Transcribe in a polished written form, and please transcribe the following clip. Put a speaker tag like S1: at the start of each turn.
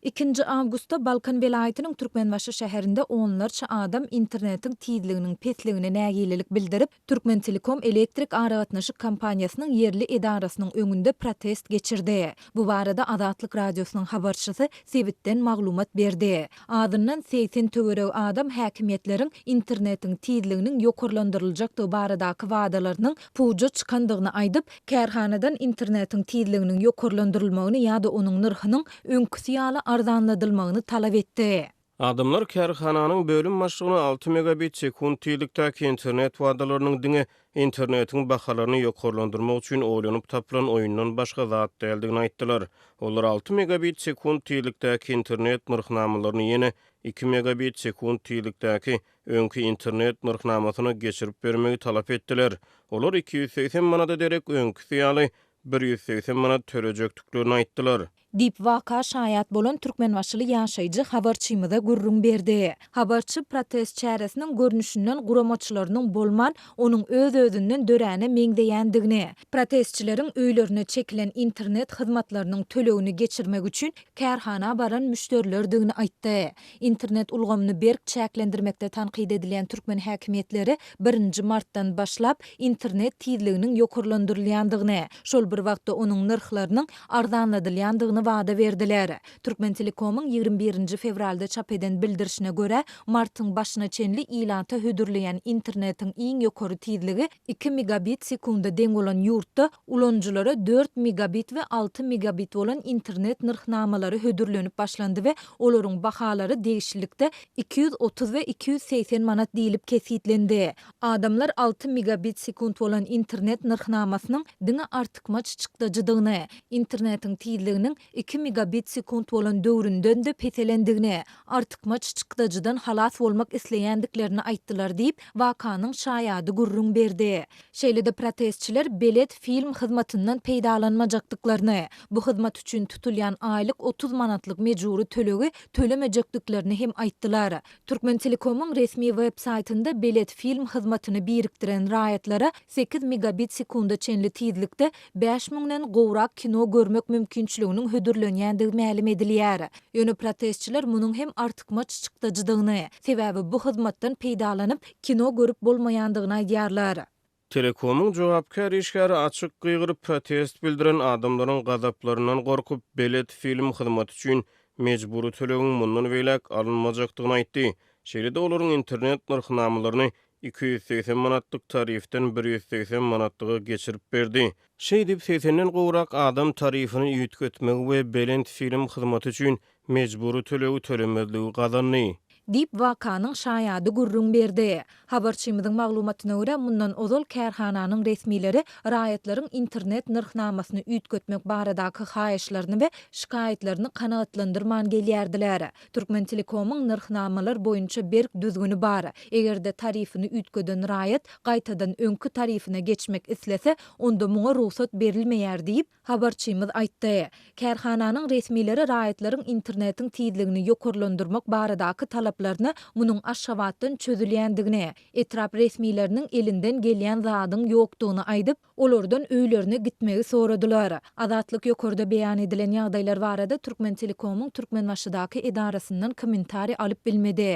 S1: Ikinji awgustda Balkan welaýatynyň Türkmenbaşy şäherinde onlarça adam internetiň tizliginiň pesligine nägilelik bildirip, Türkmentelekom elektrik aragatnaşyk kompaniýasynyň ýerli edarasynyň öňünde protest geçirdi. Bu barada Azatlyk Radiosynyň habarçysy sebitden maglumat berdi. Azyndan 80 töweregi adam häkimiýetleriň internetiň tizliginiň ýokarlandyryljakdygy baradaky wadalarynyň puja çykandygyny aýdyp, kärhanadan internetiň tizliginiň ýokarlandyrylmagyny ýa-da onuň nyrhynyň öňküsi ýaly arzanladylmagyny talap etdi.
S2: Adamlar kärhananyň bölüm başlygyna alty megabit sekunt tizlikdäki internet wadalarynyň diňe internetiň bahalaryny ýokarlandyrmak üçin oýlanyp tapylan oýundan başga zat däldigini aýtdylar. Olar alty megabit sekunt tizlikdäki internet nyrhnamalaryny ýene iki megabit sekunt tizlikdäki öňki internet nyrhnamasyna geçirip bermegi talap etdiler. Olar 280 manada derek öňküsi ýaly 180 manat tölejekdiklerini aýtdylar.
S1: Diýip, waka şaýat bolan türkmenbaşyly ýaşaýjy habarçymyza gürrüň berdi. Habarçy protest çäresiniň görnüşinden guramaçylarynyň bolman, onuň öz-özünden döräne meňzeýändigini, protestçileriň öýlerine çekilen internet hyzmatlarynyň tölegini geçirmek üçin kärhana baran müşderilerdigini aýtdy. Internet ulgamyny berk çäklendirmekde tankyt edilýän türkmen häkimiýetleri birinji martdan başlap internet tizliginiň ýokarlandyrylýandygyny, şol bir wagtda onuň nyrhlarynyň arzanladylýandygyny wada berdiler. Türkmentelekomyň 21 nji fewralda çap eden bildirişine görä, martyň başyna çenli ilata hödürleýän internetiň iň ýokary tizligi iki megabit sekunda deň bolan ýurtda ulanyjylara dört megabit we alty megabit bolan internet nyrhnamalary hödürlenip başlandy we olaryň bahalary degişlilikde 230 we 280 manat diýlip kesgitlendi. Adamlar alty megabit sekunt bolan internet nyrhnamasynyň diňe artykmaç çykdajydygyny, internetiň tizliginiň iki megabit sekunt bolan döwründen-de peselendigini, artykmaç çykdajydan halas bolmak isleýändiklerini aýtdylar diýip, wakanyň şaýady gürrüň berdi. Şeýle-de protestçiler Belet film hyzmatyndan peýdalanmajakdyklaryny, bu hyzmat üçin tutulýan aýlyk 30 manatlyk mejbury tölegi tölemejekdiklerini hem aýtdylar. Türkmentelekomyň resmi web saýtynda Belet film hyzmatyny birikdiren raýatlara sekiz megabit sekunda çenli tizlikde bäş müňden gowrak kino görmek mümkinçiliginiň hödürlenýändigi mälim edilýär. Ýöne protestçiler munuň hem artykmaç çykdajydygyny, sebäbi bu hyzmatdan peýdalanyp, kino görüp bolmaýandygyny aýdýarlar.
S2: Telekomyň jogapkär işgäri açyk gygyryp protest bildiren adamlaryň gazaplaryndan gorkup, Belet film hyzmaty üçin mejbury tölegiň mundan beýläk alynmajakdygyny aýtdy. Şeýle-de olaryň internet nyrhnamalaryny 280 manatlyk tarifden 180 manatlyga geçirip berdi. Şeýdip, segsenden gowrak adam tarifini üýtgetmegi we Belent film hyzmaty üçin mejbury tölegi tölemezligi gazandy.
S1: Diýip, wakanyň şaýady gürrüň berdi. Habarçymyzyň maglumatyna görä, mundan ozal kärhananyň resmileri raýatlaryň internet nyrhnamasyny üýtgetmek baradaky haýyşlaryny we şikaýatlaryny kanagatlandyrman gelýärdiler. Türkmentelekomyň nyrhnamalar boýunça berk düzgüni bar. Eger-de tarifini üýtgeden raýat gaýtadan öňki tarifine geçmek islese, onda muňa rugsat berilmeýär diýip, habarçymyz aýtdy. Kärhananyň resmileri raýatlaryň internetiň tizligini ýokarlandyrmak baradaky talaplaryna munuň Aşgabatdan çözülýändigini, etrap resmileriniň elinden gelýän zadyň ýokdugyny aýdyp, olardan öýlerine gitmegi soradylar. Azatlyk ýokarda beýan edilen ýagdaýlar barada Türkmentelekomyň Türkmenbaşydaky edarasyndan kommentariý alyp bilmedi.